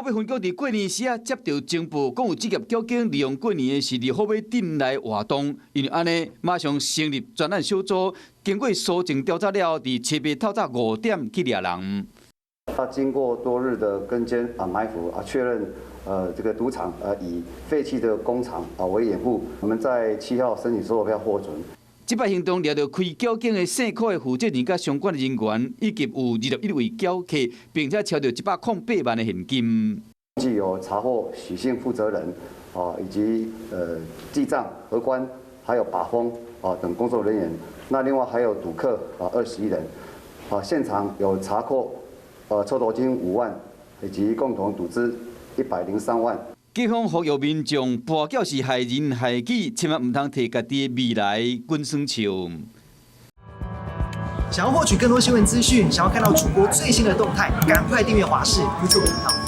尾分局佇過年時仔接著情報，講有職業繳警利用過年的時號碼鎮來活動，因為按呢馬上成立專案小組，經過搜證調查了後，佇初八透早5點去掠人。他經過多日的跟監啊埋伏啊，確認這個賭場以廢棄的工廠啊為掩護，我們在7號申請搜查票獲准。這擺行動掠著開繳警的姓柯的負責人佮相關的人員，以及有21位繳客，並且抄著108萬的現金。共有查獲許姓負責人啊，以及記帳、荷官，還有把風啊等工作人員。那另外還有賭客啊21人。啊，現場有查獲抽頭金5萬，以及共同賭資103萬。警方呼籲民眾，跋筊是害人害己，千萬毋通提家己的未來滾耍笑。想要獲取更多新聞資訊，想要看到主播最新的動態，趕快訂閱華視 YouTube 頻道。